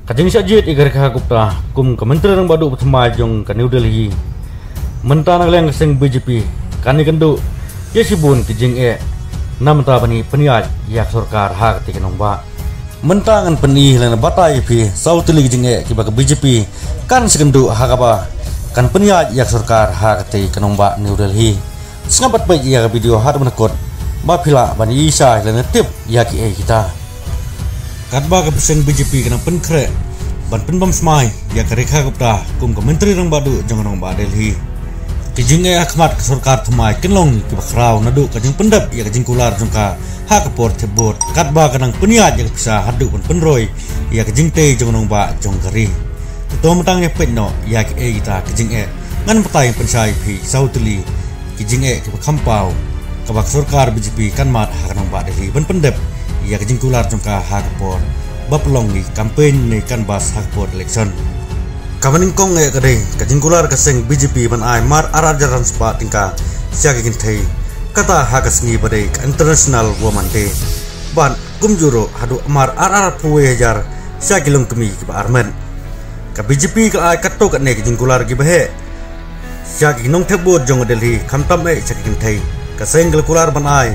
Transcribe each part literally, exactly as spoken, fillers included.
Ka jingshah jied ïa ka Rekha Gupta kum ka Myntri Rangbah Duh ba thymmai jong ka New Delhi. Mynta na ka liang ka seng B J P kan ïakynduh ïa shibun ki jingeh namar ban pynïaid ïa ka sorkar ha katei ka nongbah. Mynta ngan pyni lane batai ïa phi saw tylli ki jingeh kiba ka B J P kan sa kynduh ha kaba kan pynïaid ïa ka sorkar ha katei ka nongbah New Delhi. Sngap bad peit ïa ka video haduh ban kut ba phi lah ban ïohi shai lane tip ïa kiei kita. Katba ka seng B J P ka nang pynkhreh ban pynbam smai ïa ka Rekha Gupta kum ka Myntri Rangbah Duh jong ka nongbah Delhi, ki jingeh ha khmat ka sorkar thymmai kin long kiba khraw naduh ka jingpyndep ïa ka jingkular jong ka ha ka por thep vote, katba ka nang pynïaid ïa ka pisa haduh ban pynroi ïa ka jingtei jong ka nongbah jong ka ri. To mynta ngin ïa peit noh ïa kiei kita ki jingeh. Ngan batai pynshai ïa phi saw tylli ki jingeh kiba kham paw kaba ka sorkar B J P kan mad ha ka nongbah Delhi ban pyndep ïa ka jingkular jong ka ha ka por ba pynlong ki campaign ne canvass ha ka por election. Kaba nyngkong eh ka dei ka jingkular ka seng B J P ban ai mar ar hajar san spah tyngka sha ki kynthei, kata ha ka sngi ba dei ka International Women Day. Bad kumjuh ruh haduh mar ar arphew hajar sha ki longkmie kiba armet. Ka B J P ka la ai katto katne ki jingkular kiba heh sha ki nongthep vote jong ka Delhi, khamtam eh sha ki kynthei. Ka seng ka la kular ban ai,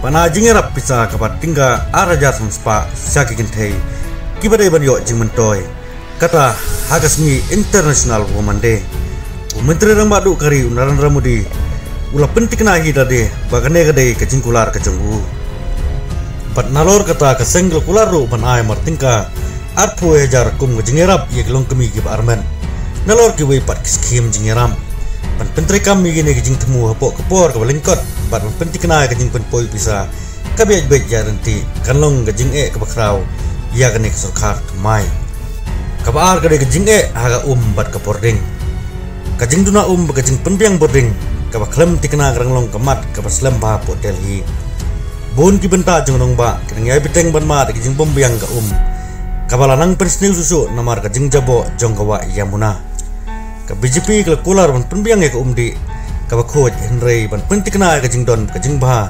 ban ai jingïarap pisa kaba tyngka ar hajar san spah sha ki kynthei kiba dei ban ïoh jingmyntoi, kata ha ka sngi International Women Day. U Myntri Rangbah Duh ka ri u Narendra Modi u la pynthikna hi da lade ba kane ka dei ka jingkular ka jong u. Bad nalor kata ka seng ka la kular ruh ban ai mar tyngka arphew hajar kum ka jingïarap ïa ki longkmie kiba armet, nalor kiwei pat ki skhim jingïarap ban pyntreikam ïa kine ki jingthmu hapoh ka por kaba lyngkot bad ban pynthikna ïa ka jingpynpoi pisa kaba ïaid beit ïaid ryntih. Kan long ka jingeh kaba khraw ïa kane ka sorkar thymmai. Kaba ar ka dei ka jingeh ha ka um bad ka bording. Ka jingduna um bad ka jingpynbiang bording kaba khlem thikna ka dang long ka mat kaba slem bha hapoh Delhi. Bun ki bynta jong ka nongbah ki dang ïai bteng ban mad ïa ka jingbymbiang ka um, kaba la nang pynsniew shuh shuh namar ka jingjaboh jong ka wah Yamuna. Ka B J P ka la kular ban pynbiang ïa ka um dih kaba khuid, hynrei ban pynthikna ïa ka jingdon ka jingbha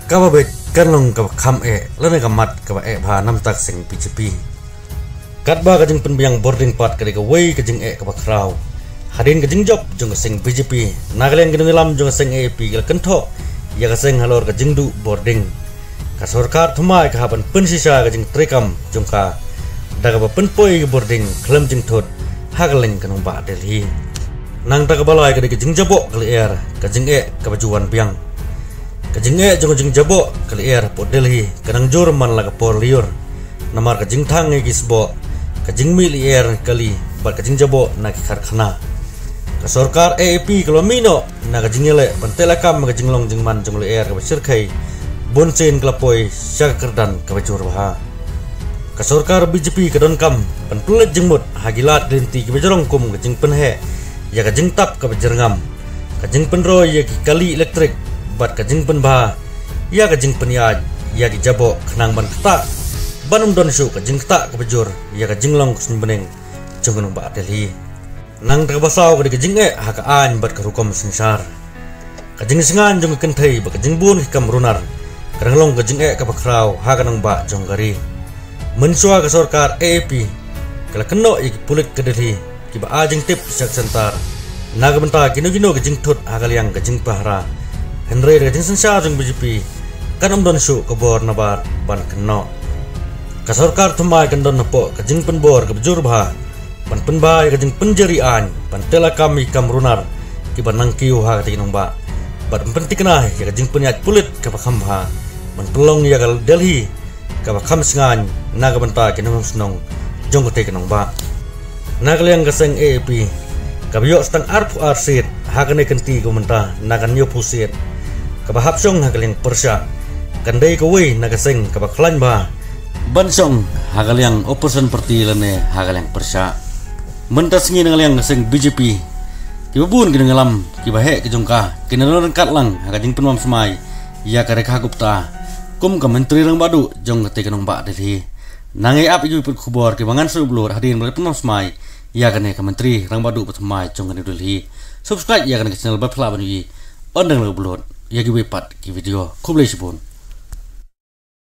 kaba beit kan long kaba kham eh lane ka mat kaba eh bha namar ka seng B J P. Katba ka jingpynbiang bording pat ka dei kawei ka jingeh kaba khraw. Hadien ka jingjop jong ka seng B J P, na ka liang ki nongïalam jong ka seng A A P ki la kynthoh ïa ka seng halor ka jingduh bording. Ka sorkar thymmai ka hap ban pynshisha ka jingtreikam jong ka da kaba pynpoi ka bording khlem jingthut ha kylleng ka nongbah Delhi. Nangta kaba lai ka dei ka jingjaboh ka lyer, ka jingeh kaba ju wan biang. Ka jingeh jong ka jingjaboh ka lyer hapoh Delhi ka nang jur man la ka por lyiur namar ka jingthang ïa ki sboh, ka jingmih lyer kali bad ka jingjaboh na ki karkhana. Ka sorkar A A P ka la mih noh na ka jingïaleh ban teh lakam ïa ka jinglong jingman jong lyer kaba shyrkhei, bunsien ka la poi sha ka kyrdan kaba jur bha. Ka sorkar B J P ka donkam ban pynleit jingmut ha ki lad ki lynti kiba jrong kum ka jingpynheh ïa ka jingtap kaba jyrngam, ka jingpynroi ïa ki kali elektrik bad ka jingpynbha ïa ka jingpynïaid ïa ki jaboh khnang ban ktah ban ym don shuh ka jingktah kaba jur ïa ka jinglong ka suiñbneng jong ka nongbah Delhi. Nangta kaba saw ka dei ka jingeh ha ka aiñ bad ka rukom synshar. Ka jingsngain jong ka kynthei bad ka jingbun ki kam runar ka dang long ka jingeh kaba khraw ha ka nongbah jong ka ri. Mynshuwa ka sorkar A A P ka la kynnoh ïa ki pulit ka Delhi kiba ai jingtip sha ka centre na ka bynta kino kino ki jingthut ha ka liang ka jingpahara. Hynrei da ka jingsynshar jong B J P kan ym don shuh ka bor nabar ban kynnoh. Ka sorkar thymmai kan don hapoh ka jingpynbor kaba jur bha ban pynbha ïa ka jingpynjari aiñ, ban teh lakam ïa ki kam runar kiba nang kiew ha katei ka nongbah bad ban pynthikna ïa ka jingpynïaid pulit kaba kham bha ban pynlong ïa ka Delhi kaba kham sngain na ka bynta ki nongshong shnong jong katei ka nongbah. Na ka liang ka seng A A P kaba ïoh sa tang arphew ar seat ha kane ka kynti ka mynta na ka hynñiewphew seat kaba hap shong ha ka liang pyrshah, kan dei kawei na ka seng kaba khlaiñ bha ban shong ha ka liang opposition party lane ha ka liang pyrshah. Mynta sngi na ka liang ka seng B J P, kiba bun ki nongïalam kiba heh ki jong ka ki la don ryngkat lang ha ka jingpynbam smai ïa ka Rekha Gupta kum ka Myntri Rangbah Duh jong katei ka nongbah Delhi. Nang ïa ap ïa ki pud khubor kiba ngan sa upload hadien ba la pynbam smai ïa kane ka Myntri Rangbah Duh ba thymmai jong ka New Delhi. Subscribe ïa kane ka channel ba phi lah ban ïohi ynda ngan upload ïa kiwei pat ki video. Khublei shibun.